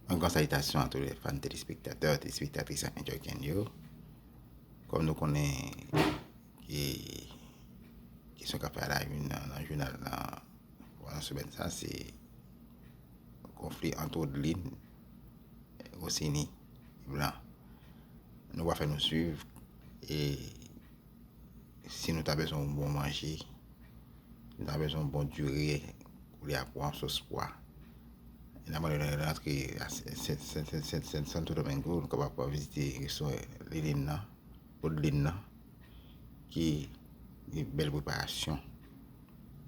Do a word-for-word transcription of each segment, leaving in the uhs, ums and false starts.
Yon gran salitasyon a tout lè fan telespektatè, telespektatris a Enjoy Ken yo. Kòm nou konnen, e, kesyon k ap fè a la une nan, nan jounal lan pandan semèn sa, se konfli ant Rodeline Rossini Blanc. Nou va fè nou swiv, e si nou ta bezwen yon bon manje, si nou ta bezwen yon bon diri, koulye a pran sos pwa. N ap mande nou rantre a Sen-, Sen-, Sen-, Sen-, Sen-, Santo Domingo, nou kapab vizite restoran Liline nan, Odeline nan, ki gen bèl preparasyon.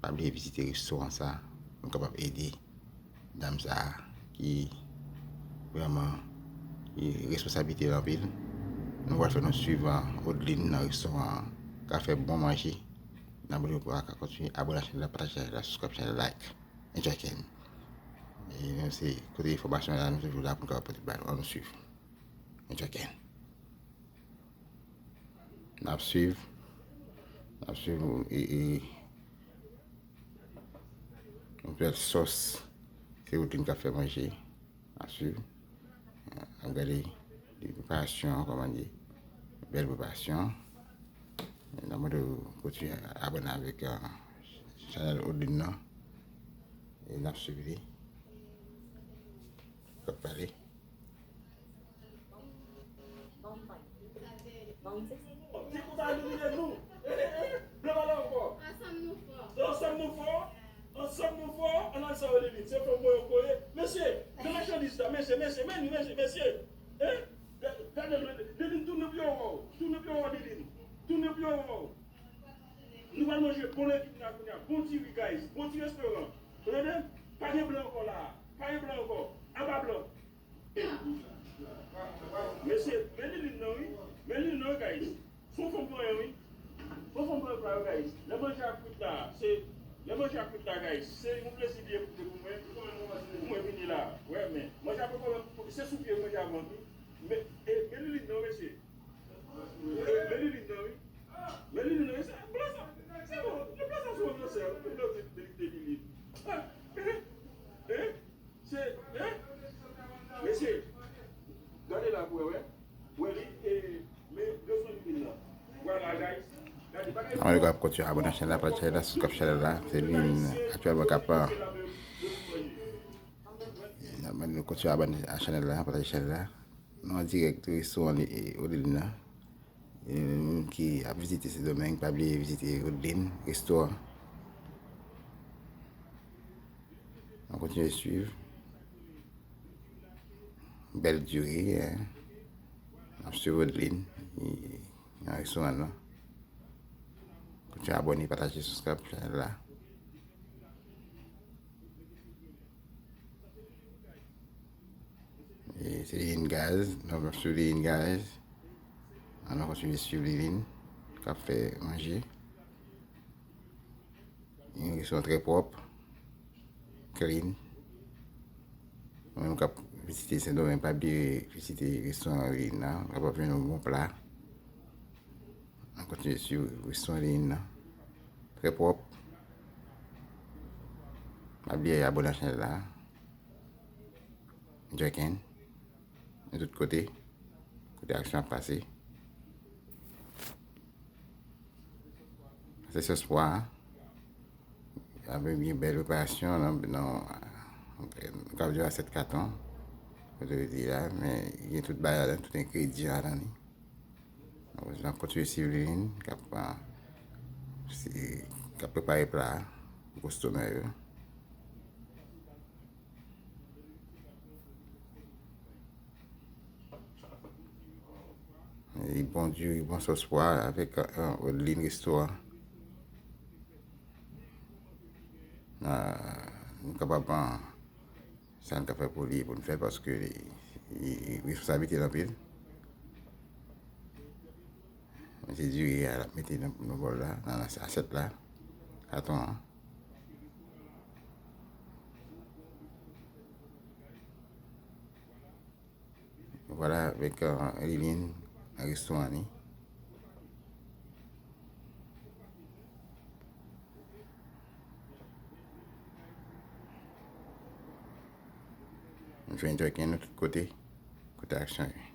Pa bliye vizite restoran sa, nou kapab ede dam sa a ki vrèman, ki responsablite l anpil. Nou pral fè nou swiv Odeline nan restoran an, k ap fè bon manje. N ap mande w pou w ka kontinye abòne a chanèl la, pataje chanèl la, subscribe chanèl la, like. Enjoy Ken. E nou se kote enfòmasyon la, nou toujou la pou n kapab pote ba nou. Ann nou swiv. Enjoy Ken. N ap swiv. N ap swiv, e, e, yon bèl sòs. Se Odeline k ap fè manje. N ap swiv. N ap gade preparasyon an, kòman li ye. Bèl preparasyon. N ap mande w kontinye abòne avèk, e, chanèl Odeline nan. E n ap swiv li. K ap pale. Ti kou sa nou vide nou. Eh, eh, eh. Blan pale ankò. Ansanm nou fò. Ansanm nou fò. Ansanm nou fò. Ann al sa yo, Liline. Se fanm mwen yo koye. Mesye, nan machandiz la, mesye, mesye, men, mesye, mesye. Eh? Ga-, gade, Liline, tounen pou yo wè w. Tounen pou yo wè w, Liline. Tounen pou yo wè w. Nou pral manje bon legim la kounye a. Bon diri, guys. Bon ti restoran. Ou tande? Pa gen blan ankò la. Pa gen blan ankò. Aba blan. Mesye, men Liline nan wi. Men Liline nan wi, guys. Se yon fanm vanyan wi. Se yon fanm vanyan pla wi, guys. Lè manje a kwit la, se, lè manje a kwit la, guys, se yon plezi li ye pou, pou mwen. Pou mwen vini la. Wè, men manje a poko menm, se sou pye manje a vant wi. Men, e, men Liline nan, mesye. E, men Liline nan wi. Men Liline nan, se blan sa. Se bon, le blan sa se yon blan sè, yon blan de, de, de Liline. Ah, eh, eh. Se, eh? Mesye, gade la pou wè, wè. Wè li, e, men bezwen li vin la. Vwala, guys. Gade, bagay. Ann nou ap kontinye abòne a chanèl la, pataje chanèl la, subscribe chanèl la. Se li menm aktyèlman k ap, e, n ap mande nou kontinye abòne a chanèl la, pataje chanèl la. Nou an dirèk restoran li, e, Odeline nan. E, moun ki ap vizite Sendomeng, pa bliye vizite Odeline restoran. N ap kontinye swiv. Bèl diri, en. N ap swiv Odeline, e, nan restoran nan. Kontinye abòne, pataje, subscribe chanèl la. E, se Liline, guys. Donk, n ap swiv Liline, guys. Ann nou kontinye swiv Liline k ap fè manje. Yon restoran trè pwòp, clean. Ou menm k ap vizite Sendomeng, pa bliye vizite restoran Liline nan. Ou kapab jwenn yon bon pla. Ann kontinye swiv restoran Liline nan. Trè pwòp. Pa bliye abòne a chanèl la. Enjoy Ken. Nan tout kote. Kote aksyon ap pase. Se sòs pwa a. Avèk yon bèl preparasyon nan, nan, nou ka di a sèt katon. Kote yo di la, men gen tout bagay ladan, tout engredyan ladan li. Donk, n ap kontinye swiv Liline k ap, a, si, k ap prepare pla a pou konsomè yo. E bon diri, bon sòs pwa avèk, e, Odeline restoran. A, nou kapab, a, sa n ka fè pou li, pou n fè l, paske li, li, li responsablite l anpil. Se diri a l ap mete nan, nan bòl la, nan, nan asyèt la, katon an. Vwala, avèk, e, Liline nan restoran li. M fè entèvye nou tout kote, kote aksyon ye.